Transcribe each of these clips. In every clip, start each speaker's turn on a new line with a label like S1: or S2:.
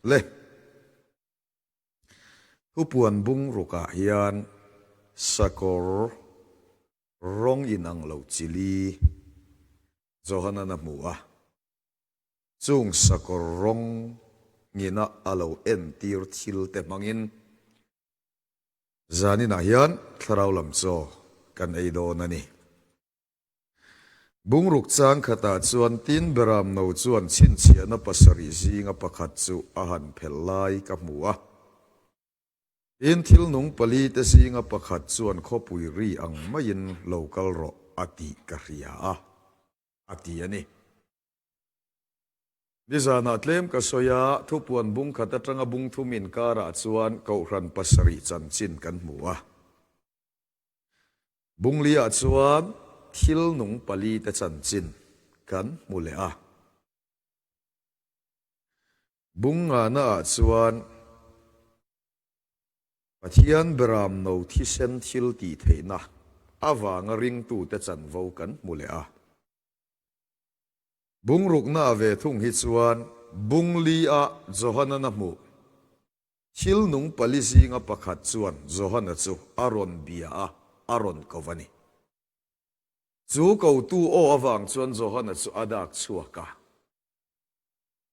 S1: Le. Thupuan bung rukah hian sakawr rawng inang lo chili Johanan a hmu a. Chung sakawr rawng ngina a lo entir thil te hmangin zaninah hian thlarau lam chaw kan ei dawn a ni. Bungruk chang khatah chuan tin beram no chuan chhinchhiahna pasarih zinga pakhat chu a han phelh lai ka hmu a. Tin thil nung pali te zinga pakhat chuan khawpui ri ang maiin lo kal rawh a tih ka hria a, a ti a ni. Nizanah tlem ka sawi a, thupuan bung khat atanga bung thum inkarah chuan Kohhran pasarih chanchin kan hmu a. Bungli-ah chuan thil nung palite chanchin kan hmu leh a. Bungngana-ah chuan Pathian beram no thisen thil tih theihna avanga ringtute chanvo kan hmu leh a. Bungrukna-ah ve thung hi chuan Bungli-ah Johana-na hmuh Thil nung pali zinga pakhat chuan Johana chu a rawn bia a, a rawn ko a ni. Chu kotu aw avang chuan Johana chu a dak chhuak a.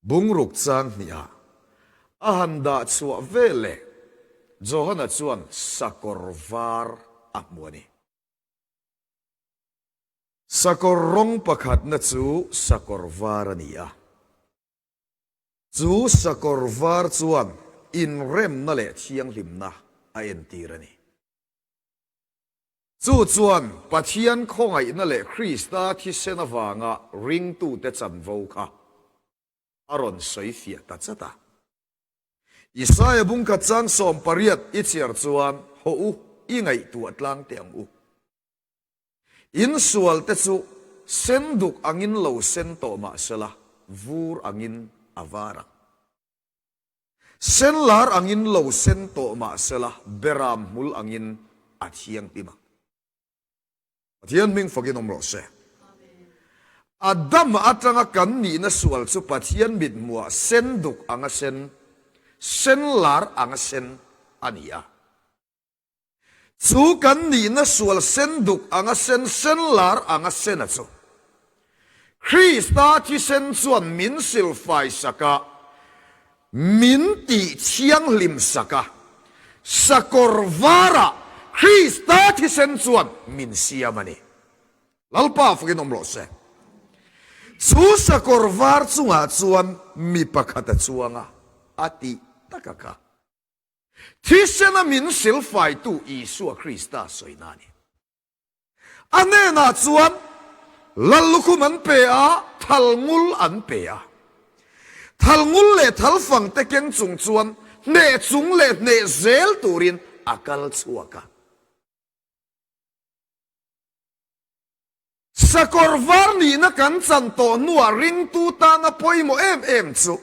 S1: Bungruk chang hnihah a han dah chhuah veleh Johana chuan sakawr var a hmu a ni. Sakawr rawng pakhatna chu sakawr var a ni a. Chu sakawr var chuan inremna leh thianghlimna a entir a ni. Chu chuan Pathian khawngaihna leh Krista thisen avanga ringtute chanvo kha a rawn sawi fiah ta chat a. Isaia bungkhat chang 18 i chhiar chuan, Hawh u, i ngaihtuah tlang teh ang u. Insual te chu sen duk angin lo sen tawh mah sela, vur angin a var ang. Sen lar angin lo sen tawh mah sela, beram hmul angin a thianghlim ang. Pathian hming fakin awm rawh se. Adam atanga kan nihna sual chu Pathian mithmuhah sen duk anga sen, sen lar anga sen a ni a. Chu kan nihna sual sen duk anga sen, sen lar anga sena chu Krista thisen chuan min silfai sak a, min tih thianghlim sak a, sakawr varah Krista thisen chuan min siam a ni. Lalpa fakin awm rawh se. Chu sakawr var chungah chuan mi pakhat a chuang a, a tih tak a kha. Thisena min silfaitu Isua Krista sawina a ni. A hnenah chuan lal lukhum an pe a, thal ngul an pe a. Thal ngul leh thal fang te keng chung chuan hneh chung leh hneh zel turin a kal chhuak a. Sakawr var nihna kan chan tawh hnuah ringtu tana pawimawh em em chu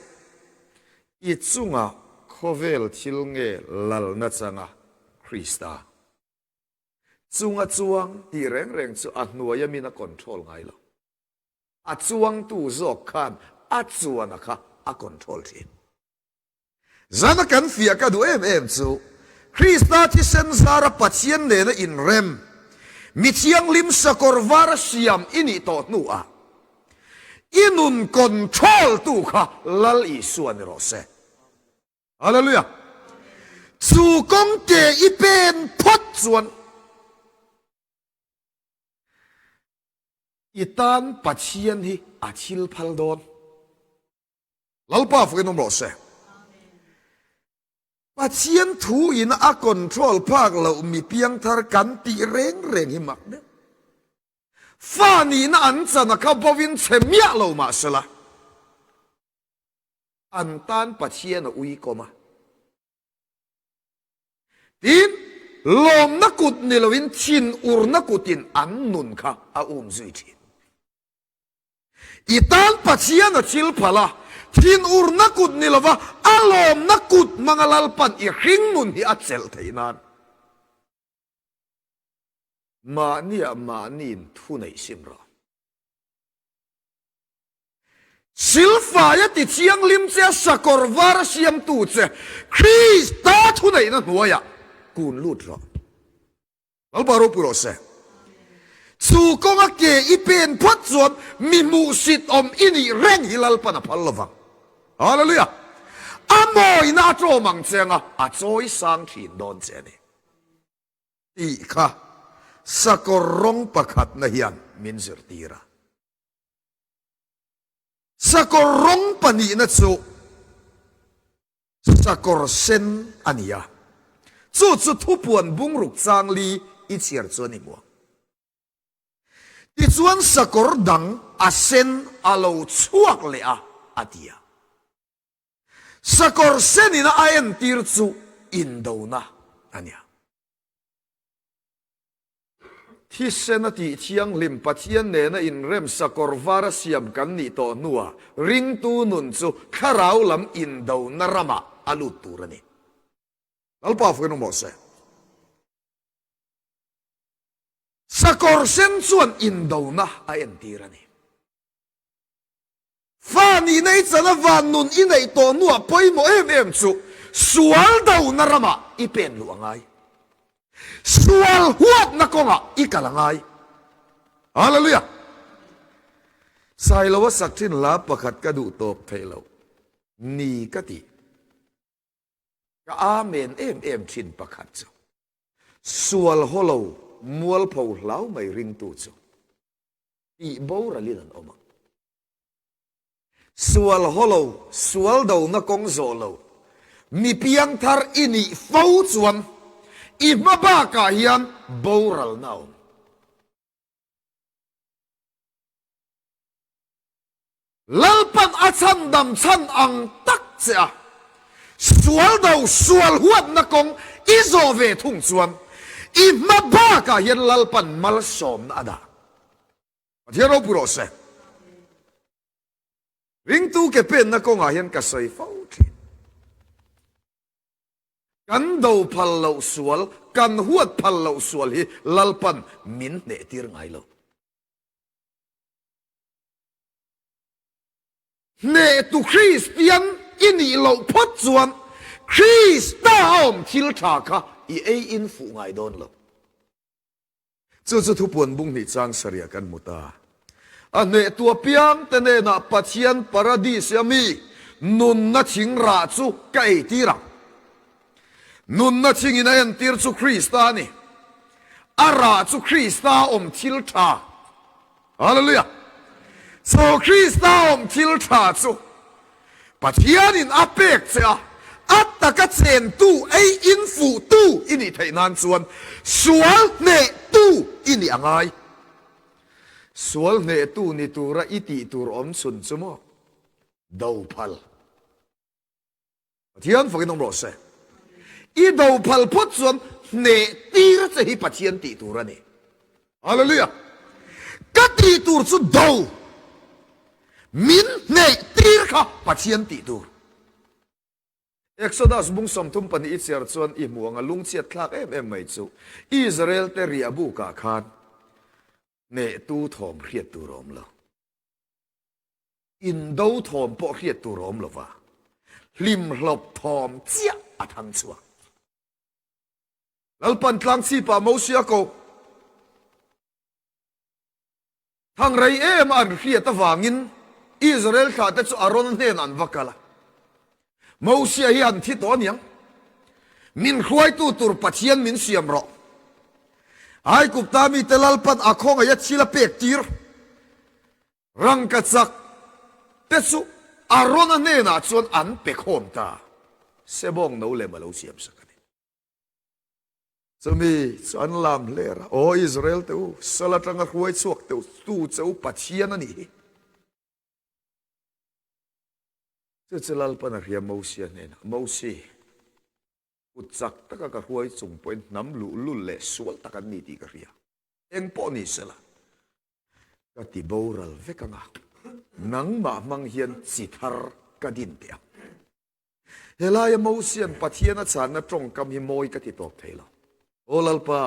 S1: i chunga khawvel thil nge lalna changa Krista chunga chuang tih reng reng chu a hnuaia min a control ngai lo. A chuangtu zawk khan a chuana kha a control thin. Zana kan fiah ka duh em em chu, Krista thisen zara Pathian nena inrem, mi thianghlim sakawr vara siam i nih tawh hnuah, i nun control tu kha Lal Isua ni rawh se. Hallelujah! Chu kawng ke i pen phawt chuan i tan Pathian hi a thil phal dawn. Lalpa fakin awm rawh se. Pathian thu in a control phak loh mi piangthar kan tih reng reng hi mak deuh. Fa nihna an chan a kha bovin chhe miah lo mah sela, an tan Pathian a uikawm a. Tin, lawmna kut ni loin thinurna kutin an nun kha a um zui thin. I tan Pathian a thil phal a, thinurna kut ni lova a lawmna kut hmanga Lalpan i hringnun hi a chelh theih nan mahniah mahniin thu neih sim rawh. Silfaia tithianghlim che a sakawr var a siamtu che Krista thuneihna hnuaiah kun lut rawh. Lalpa ropui rawh se. Chu kawnga ke i pen phawt chuan mi hmuhsit awm i nih reng hi Lalpan a phal lovang. Hallelujah! A mawina a tlawm ang che anga a chawi sang thin dawn che a ni. Tih kha sakawr rawng pakhatna hian min zirtir a. Sakawr rawng pahnihna chu sakawr sen a ni a, chu chu thupuan bungruk changli i chhiar chu a ni muang. Tichuan sakawr dang a sen a lo chhuak leh a, a ti a. Sakawr senina a entir chu indona a ni a. Thisen a tih thianghlim Pathian nena inrem sakawr var a siam kan nih tawh hnuah ringtu nun chu thlarau lam indona ramah a lut tur a ni. Lalpa fuin awm rawh se. Sakawr sen chuan indona a entir a ni. Fa nihna i chana van nun i neih tawh hnuah pawimawh em em chu sual dona ramah i pen luh a ngai. Sual huatna kawngah i kal a ngai. Hallelujah! Sailoa sak thin hla pakhat ka duh tawp theih loh ni ka tih. Ka amen em em thin pakhat chu sual hawlo mualpho hlau mai ringtu chu. Tih boralin an awm ang. Sual haw lo, sual dona kawng zawh lo, mi piangthar i nih fo chuan i hma bakah hian boralna a awm. Lalpan a chhandam chhan ang tak che a, sual do, sual huatna kawng i zawh ve thung chuan i hma bakah hian Lalpan malsawmna a dah. Pathian ropui rawh se. Ringtu ke penna kawngah hian ka sawi fo thin. Kan do phal loh sual, kan huat phal loh sual hi Lalpan min hneh tir ngai lo. Hnehtu Kristian i nih loh phawt chuan Krista a awm thil tha kha i ei in fuh ngai dawn lo. Chu chu thupuan bung hnih chang sarih kan hmu ta. A hnehtu apiang te hnenah Pathian paradis a mi nunna thing rah chu ka ei tir ang. Nunna thingin a entir chu Krista a ni. A rah chu Krista awm thil tha. Hallelujah! Chu Krista awm thil tha chu Pathianin a pek che a, a taka chentu, ei in fuhtu i nih theih nan chuan sual hnehtu i nih a ngai. Sual hnehtu ni tura i tih tur awm chhun chu maw? Do phal. Pathian fakin awm rawh se. I do phal phawt chuan hneh tir che hi Pathian tih tur a ni. Hallelujah! Ka tih tur chu do, min hneh tir kha Pathian tih tur. Exodus bung 32 i chhiar chuan i hmu anga lungchhiat thlak em em mai chu Israel te riah bukah khan hnehtu thawm hriat tur a awm lo. Indo thawm pawh hriat tur a awm lo va, hlimhlawp thawm chiah a thang chhuak. Lalpan tlang chhipah Mosia ko thang rei em a an hriat avangin Israel thlahte chu Aron hnenah an va kal a. Mosia hi an thi tawh aniang. Min hruaitu tur Pathian min siam rawh. Aigupta mite Lalpan a khawngaih a thil a pek tir. Rangkachak te chu Arona hnenah chuan an pe khawm ta. Sebawng no lem a lo siam sak a ni. Chumi chu an lam hler a, Aw Israel te u, sal atanga hruai chhuak teuh tu che u Pathian a nih hi. Chu chu Lalpan a hria Mosia hnenah, Mosi, kut chak taka ka hruai chung pawhin hnam luhlul leh sual tak an ni tih ka hria. Eng pawh ni sela, ka ti boral vek ang a, nangmah hmang hian chi thar ka din teh ang. Helaia Mosian Pathian a chhanna tawngkam hi mawi ka ti tawp thei lo. Aw Lalpa,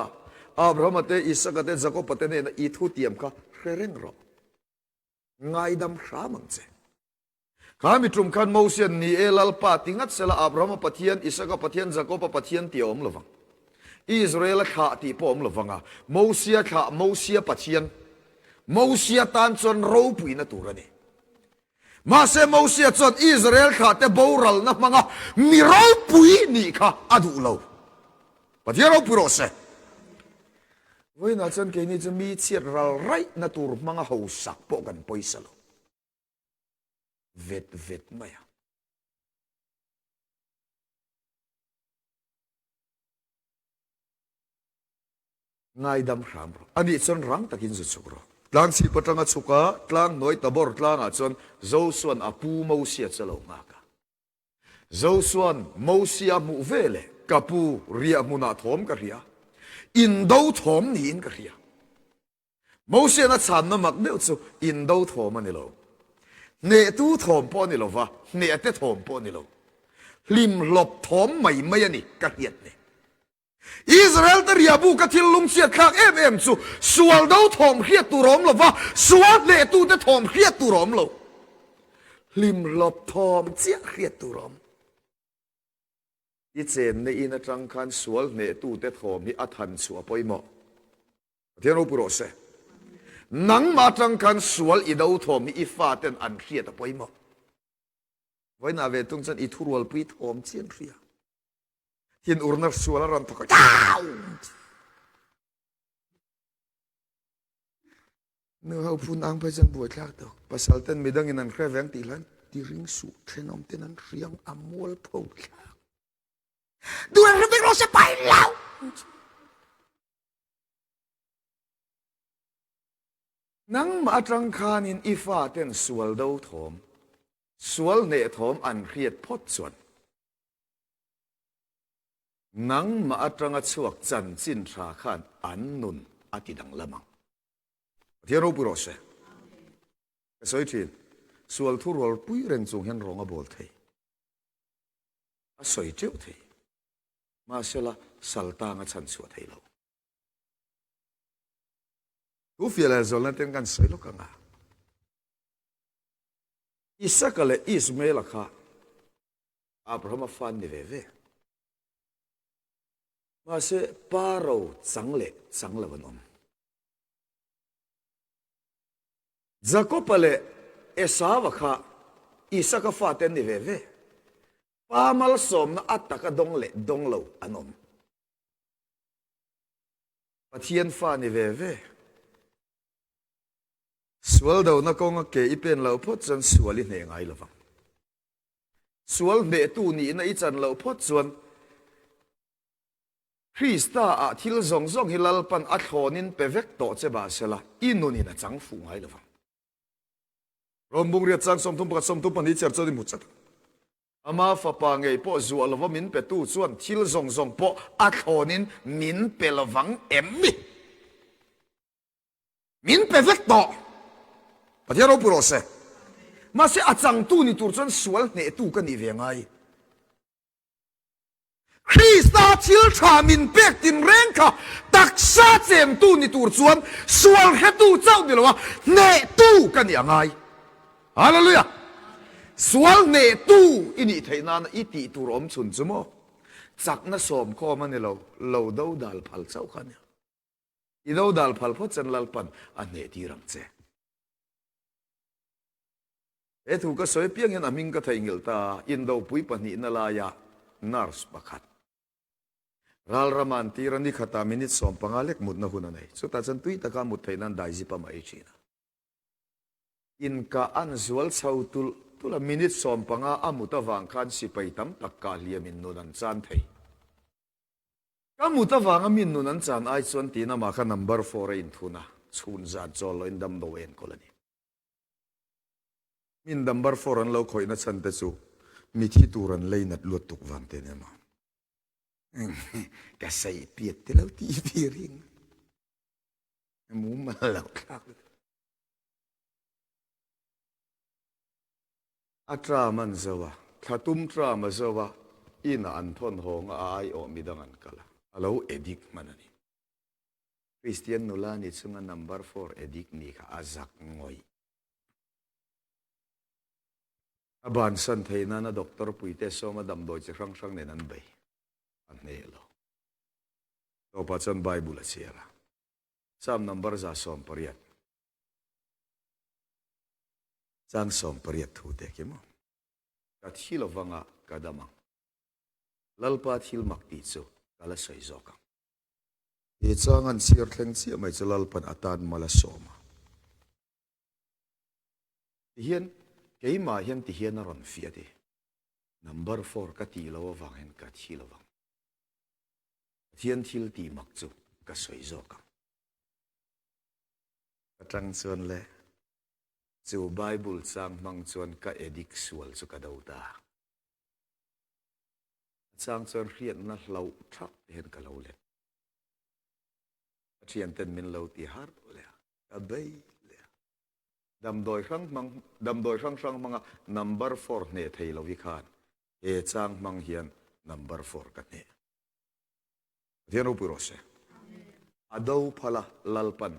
S1: Abrahama te, Isaka te, Jakoba te hnena i thutiam kha hre reng rawh. Ngaidam hram ang che. Kha mi tum khan Mosian ni e Lalpa ti ngat sela Abrahama Pathian, Isaka Pathian, Jakoba Pathian tih a awm lovang. Israela thlah tih pawh a awm lovang a, Mosia thlah, Mosia Pathian. Mosia tan chuan ropuina tur a ni. Mahse Mosia chuan Israel thlahte boralna hmanga mi ropui nih kha a duh lo. Pathian ropui rawh se. Vawiinah chuan keini chu mi chhiat ral raihna tur hmanga hausak pawh kan pawisa lo. Vet vet mai a. Ngaidam hram rawh. Anih chuan rang takin zu chhuk rawh. Tlang chhip atanga chhuk a, tlang hnuai Tabor tlangah chuan Josua'n a pu Mosia chu a lo nghak a. Josua'n Mosia a hmuh ve leh, Ka pu, riah hmunah thawm ka hria. Indo thawm niin ka hria. Mosia'n a chhanna mak deuh chu indo thawm a ni lo. Hnehtu thawm pawh a ni lo va, hnehte thawm pawh a ni lo. Hlimhlawp thawm mai mai a ni ka hriat ni. Israel te riahbu ka thil lungchhiat thlak em em chu sual do thawm hriat tur a awm lo va, sual hnehtute thawm hriat tur a awm lo. Hlimhlawp thawm chiah hriat tur a awm. I chenna in atang khan sual hnehtute thawm hi a than chhuah pawimawh. Pathian ropui rawh se. Nangmah atang khan sual i do thawm hi i faten an hriat a pawimawh. Vawiinah ve tung chuan i thurualpui thawm chiah an hria. Thin urna sual a rawn thawk a, Nu ho phun ang phei chuan buai thlak tawk. Pasal ten midang in an hre veng tih hlan ti ring suh thenawm ten an hriang a mual pho thlak. Duh an hre vek rawh se pai lo. Nangmah atang khanin i fa ten sual do thawm, sual hneh thawm an hriat phawt chuan Nangmah atanga chhuak chanchin tha khan an nun a ti danglam ang. Pathian ropui rawh se. Ka sawi thin, sual thu rual pui reng chung hian rawng a bawl thei. A sawi teuh thei. Mahsela saltang a chhan chhuah thei lo. Thu fiah leh zawlna ten kan sawi lawk ang a. Isaka leh Ismaela kha Abrahama fa an ni ve ve. Mahse, pa ro chang leh chang lo an awm. Jakopa leh Esauva kha Isaka fate an ni ve ve. Pa malsawmna a taka dawng leh dawng lo an awm. Pathian fa ni ve ve. Sual dona kawnga ke i pen loh phawt chuan sual i hneh ngai lovang. Sual hnehtu nihna i chan loh phawt chuan Krista ah thil zawng zawng hi Lalpan a thlawnin pe vek tawh che mahsela i nunin a chang fuh ngai lovang. Rom Bungriat chang 31 32 chhiar chuan i hmu chat ang. Ama fapa ngei pawh zuah lova min petu chuan thil zawng zawng pawh a thlawnin min pe lovang em ni? Min pe vek tawh. Pathian ropui rawh se. Mahse a changtu ni tur chuan sual hnehtu ka nih ve ngai. Krista thil tha min pek tinreng kha taksa chengtu ni tur chuan sual hretu chauh ni loa hnehtu ka nih a ngai. Hallelujah! Sual hnehtu i nih theih nana i tih tur awm chhun chu maw? Chakna sawmkhawm a ni lo, lo dodal phal chauh kha a nia. I lo dal phal phawt chuan Lalpan a hneh tir ang che. He thu ka sawi apiang hian a hming ka theihnghilh ta a, indopui pahnihna laia nurse pakhat ralrama an tir a, nikhatah minute 15 lek mutna hun a nei. Chutah chuan tui taka mut theih nan daizip a mah ei thin a. Inkah an zual chho tulh tulh a, minute 15 a mut avang khan sipai tam tak kah hliamin nun an chan thei. Ka mut avanga min nun an chan ai chuan tiin amah kha number four a inthun a, chhun zan chawl loin damlo a enkawl a ni. Min number four an lo khawihna chhan te chu mithi tur an lei nat luat tuk vang te nia maw. Ka saih piat te lo tih ve ring. Mumal lo thlak lutuk. A tram an zo a, thla tum tram a zo a, inah an thawn hawng a, a aiawh midang an kal a, a lo edik hman a ni. Kristian nula ni chunga number four edik ni kha a zak ngawih. A bansan theih nana doctor puite sawma damdawi chi hrang hrang nen an bei. A hneh lo. Tawpah chuan Bible a chhiar a. Psalm number 180. Chang 80 thu te khi maw? Ka thi lovanga ka dam ang. Lalpa thil mak tih chu ka la sawi zawk ang. He chang an chhiar thleng chiah mai chu Lalpan a tan mal a sawm a. Tihian keimah hian tihian a rawn fiah ti. Number four ka tih loh avang hian ka thi lovang. Pathian thil tih mak chu ka sawi zawk ang. Ka tang chuan le chu Bible chang hmang chuan ka addict sual chu ka do ta. A chang chuan hriatna hlauh thak te hian ka lo let. Ka thianten min lo ti harh leh a, ka bei leh a. Damdawi hrang hmang, damdawi hrang hrang hmanga number four hneh thei lo hi khan he chang hmang hian number four ka hneh. Pathian ropui rawh se. A do phala Lalpan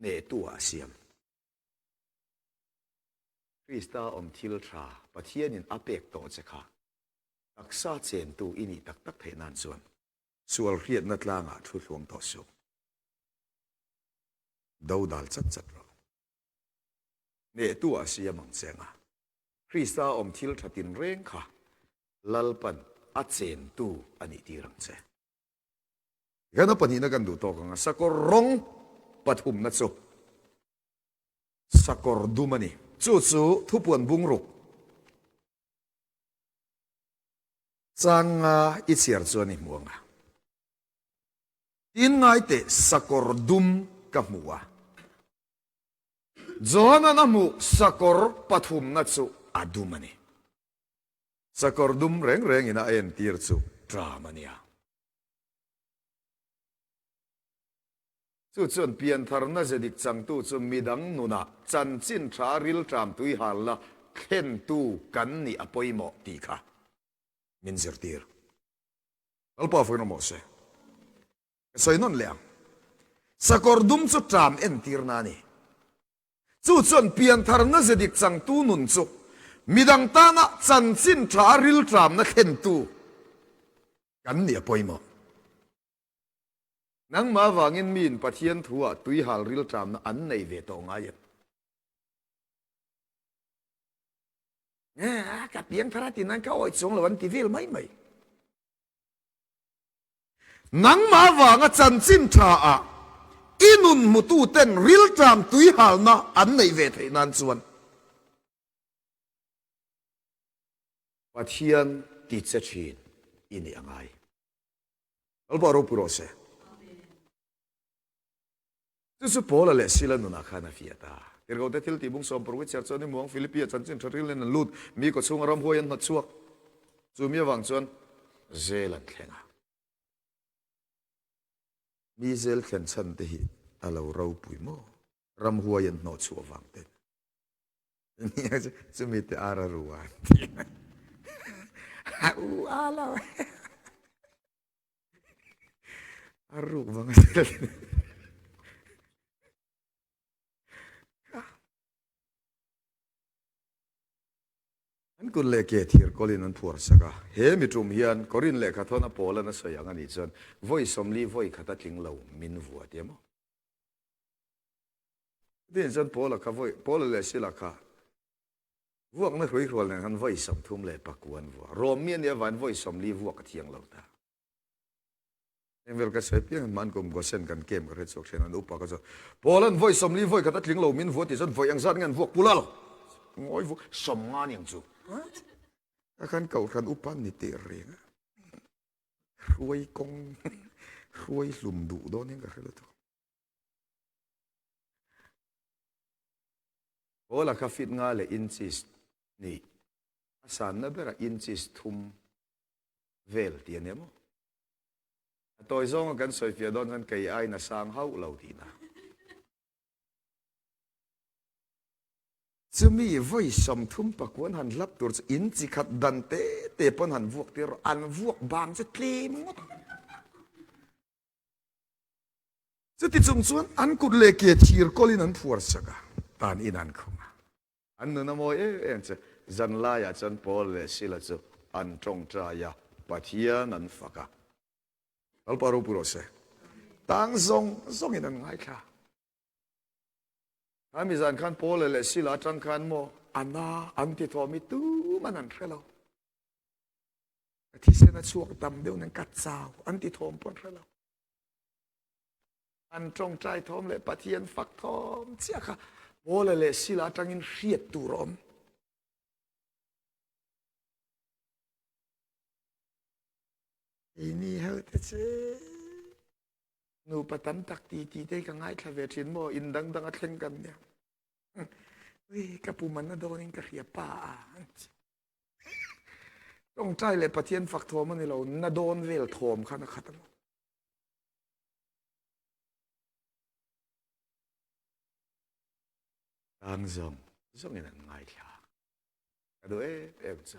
S1: hnehtu ah a siam. Krista awm thil tha Pathianin a pek tawh che kha taksa chentu i nih tak tak theih nan chuan sual hriatna tlangah thu thluang tawh suh. Do dal chat chat rawh. Hnehtu ah siam ang che anga Krista awm thil tha tinreng kha Lalpan a chentu a nih tir ang che. Tikhian a pahnihna kan duh tawk ang a, sakawr rawng pathumna chu sakawr dum a ni. Chu chu thupuan bungruk changa i chhiar chuan i hmu ang a. Tin ngai teh sakawr dum ka hmu a. Johanan a hmuh sakawr pathumna chu a dum a ni. Sakawr dum reng rengin a entir chu ṭam a nia. Chu chuan piantharna ze dik changtu chu midang nunah chanchin ṭha rilṭam tuihalna thlentu kan nih a pawimawh tih kha min zirtir. Lalpa fakin awm rawh se. Ka sawi nawn leh ang. Sakawr dum chu ṭam entirna a ni. Chu chuan piantharna ze dik changtu nun chu midang tana chanchin ṭha rilṭamna thlentu kan nih a pawimawh. Nangmah avangin miin Pathian thuah tuihal rilṭamna an nei ve tawh ngai em? Ka piangthar a ti nan ka awih chuang lo an ti vel mai mai. Nangmah avanga chanchin tha ah i nun hmutu ten rilṭam tuihalna an neih ve theih nan chuan Pathian ti che thin i nih a ngai. Lalpa ropui rawh se. Chu chu Paula leh Sila nunah khan a fiah ta. Tirhkohte thil tih bung sawmparuk i chhiar chuan i muang Philippi-a chanchin tha ril nen an lut, mi kawchhunga ramhuai an hnawt chhuak. Chu mi avang chuan zel an thleng a. Mi zel thlen chhan te hi a lo ropui maw? Ramhuai an hnawh chhuah vang te. Nia chu chumi te ar a ru a an ti. A u a lo. A ruk vang a zel. An kut leh ke thir kawlin an phuar sak a. He mi tum hian Korin lehkha thawn a Paulan a sawi ang a nih chuan vawi 40 vawi khat a tling lo min vua tia maw? Chutiang chuan Paula kha vawi Paula leh Sila kha vuakna hruihrual nen khan vawi 34 an vua. Rom mi a nih avangin vawi 40 vuak a thiang lo ta. Engvel ka sawi piang hman kum Gosen kan kem ka hre chhuak thin an upa ka chuan Paul-a'n vawi 40 vawi khat a tling lo min vua tih chuan vawi engzat nge an vuak pula lo ngawi vuak 50 ni ang chu ka khan kohhran upa an ni teh reng a hruai kawng hruai hlum duh dawn hian ka hre lutuk Paul-a kha fit nga leh inches ni a sanna berah inches thum vel tih a nia maw? A tawi zawnga kan sawifiah dawn chuan kei aiin a sang hauh lo tihna. Chumi vawi 30 pakuan han hlap tur chu in chi khat dan te te pawn han vuak tir rawh, an vuak bang chu tlem ngawt ang. Chuti chung chuan an kut leh ke thir kawlin an phuar sak a, tan in an khung a. An nun a mawi em em che. Zanlaiah chuan Paul leh Sila chu an tawngtai a, Pathian an fak a. Lalpa ropui rawh se. Tang zawng zawngin an ngaithla. Khami zan khan Paul leh Sila atang khan maw a na an ti thawm hi tuman an hre lo. Ka thisen a chhuak tam deuh nen ka chau an ti thawm pawh an hre lo. An tawngtai thawm leh Pathian fak thawm chiah kha Paula leh Sila atangin hriat tur a awm. Keini ho te chu nupa tam tak ti ti te ka ngaithla ve thin maw in dang dang a thleng kan nia. Ui ka pum an na dawnin ka hria pa a. Tawngtai leh Pathian fak thawm a ni lo, na dawn vel thawm khan a khat a maw. Tang zawng zawngin an ngaithla. Ka duh em em chu.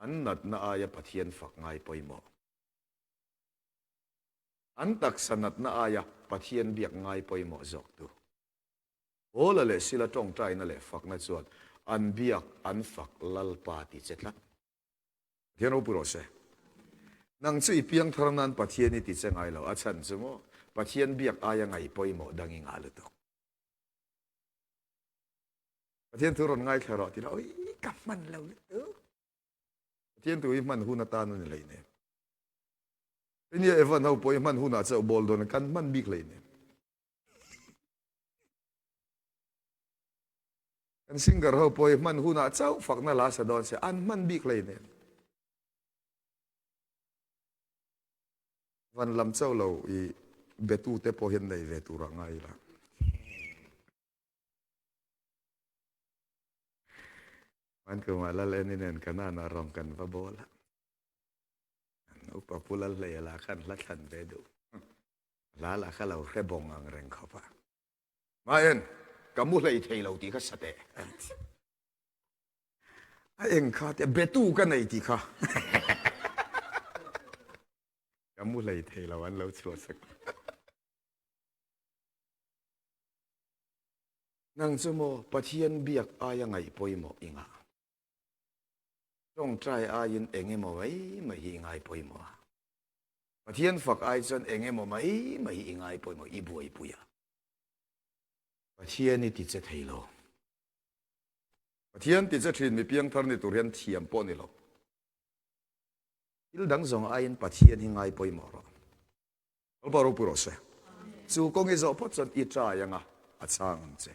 S1: An natna aia Pathian fak ngai pawimawh. An taksa natna aia Pathian biak ngai pawimawh zawk tu. Paula leh Sila tawngtaina leh fakna chuan an biak an fak Lalpa ti che tlat. Pathian ropui rawh se. Nang chu i piangthar nan Pathian i ti che ngai lo, a chhan chu maw Pathian biak aia ngai pawimawh dang i ngah lutuk. Pathian thu rawn ngaithla rawh ti la, oi ka hman lo lutuk. Pathian thu hi hman hun atan a ni hleinem. Nia Evan ho pawh i hman hunah chauh bawl dawn kan hman bik hleinem. Kan singer ho pawh hi hman hunah chauh fakna la sa dawn se an hman bik hleinem. Van lam chauh lo i betute pawh hian nei ve tur a ngai la. Hman kumah Lal Eni nen Kanaan-ah rawng kan va bawl a. Upa Pu Lalhleia lah khan hla thlan ve duh. Hla lah kha lo hre bawng ang reng khawp a. Maen, ka mu hlei thei lo tih kha sa teh. A eng kha tia betu ka nei tih kha. Ka mu hlei thei lo an lo chhuah sak. Nang chu maw Pathian biak aia ngaih pawimawh i ngah. Tawngtai aiin eng emaw mai mai hi i ngai pawimawh a. Pathian fak ai chuan eng emaw mai mai hi i ngai pawimawh, i buaipui a. Pathian i ti che thei lo. Pathian ti che thin mi piangthar ni tur hian thiam pawh ni lo. Thil dang zawng aiin Pathian hi ngai pawimawh rawh. Lalpa ropui rawh se. Chu kawng i zawh phawt chuan i trai anga a chhang ang che.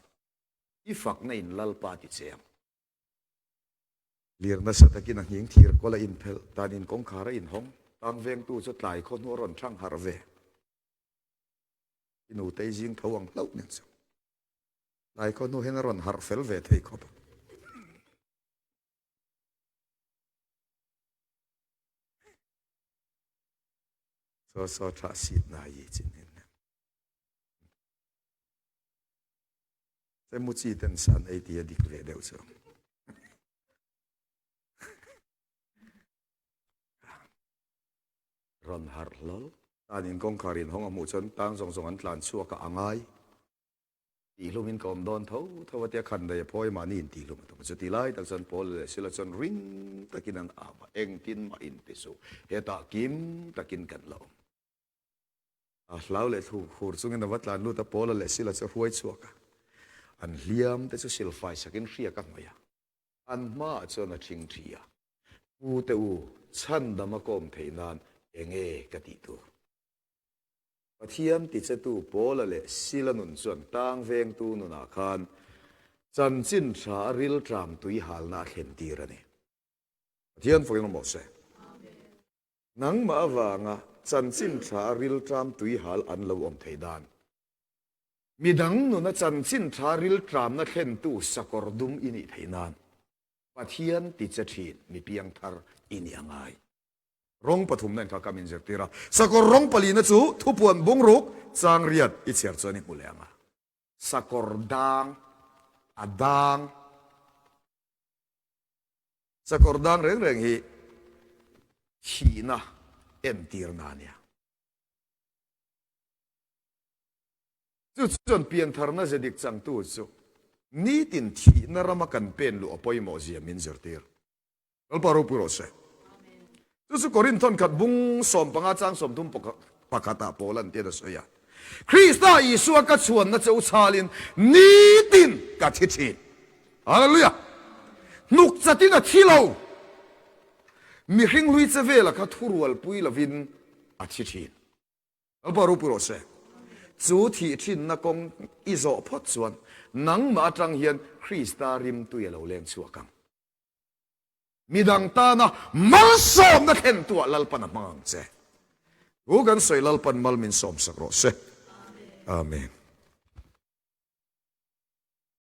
S1: I fakna in Lalpa ti che ang. Lir nasa takin a nghing thir kawl a inphelh, tan in kawngkhar a inhawng, tang vengtu chu tlai khaw hnu a rawn thang harh ve. I nutei zing tho ang hlauh nen chu tlai khaw hnu hian a rawn harh fel ve thei khawp a. Saw saw tha sit na yi chin hin. Chemu chi ten san ei ti a dik ve deuh chu. Rawn harh hlawl. Tan in kawngkhar in hawng a hmuh chuan tang zawng zawng an tlan chhuak a a ngai. Tihhlum in ka awm dawn tho tho a tia khan daih a phawi mahni in tihhlum a tum a. Chuti lai tak chuan Paul leh Sila chuan ring takin an au a, engtin mah in ti suh, hetah kim takin kan la awm. A hlau leh thu khur chungin a va tlan lut a, Paula leh Sila chu a hruai chhuak a. An hliam te chu silfai sakin hriak a hnawih a. An hmaah chuan a thing thi a, Pu te u, chhandam a kawm theih nan enge ka tih tur? Pathian tichetu Paula leh Sila nun chuan tang vengtu nunah khan chanchin tha a rilṭam tui halna a thlen tir a ni. Pathian fakin awm rawh se. Nangmah avanga chanchin tha a rilṭam tuihal an lo awm thei dan. Midang nuna chanchin tha rilṭamna thlentu sakawr dum i nih theih nan Pathian ti che ṭhin mi piangthar i nih a ngai. Rawng pathumna in kha ka min zirtir a, sakawr rawng palina chu thupuan bungruk chang riat i chhiar chuan i hmu leh ang a. Sakawr dang a dang. Sakawr dang reng reng hi thihna entirna a nia. Chu chuan piantharna ze dik changtu chu. Nitin thihna rama kan pen luh a pawimawh zia min zirtir. Lalpa ropui rawh se. Chu chu Korinthon khat bung 15 chang 30 pakhatah Paulan tian a sawi a, Krista Isua ka chhuanna che u chhalin nitin ka thi thin. Hallelujah! Hnuk chatin a thi lo. Mihring hlui che vela kha thurualpui lovin a thi thin. Lalpa ropui rawh se. Chu thih thinna kawng i zawh phawt chuan nangmah atang hian Krista rimtui a lo leng chhuak ang. Midang tana malsawmna thlentuah Lalpan a hmang ang che. Thu kan sawi Lalpan mal min sawmsak rawh se. Amen.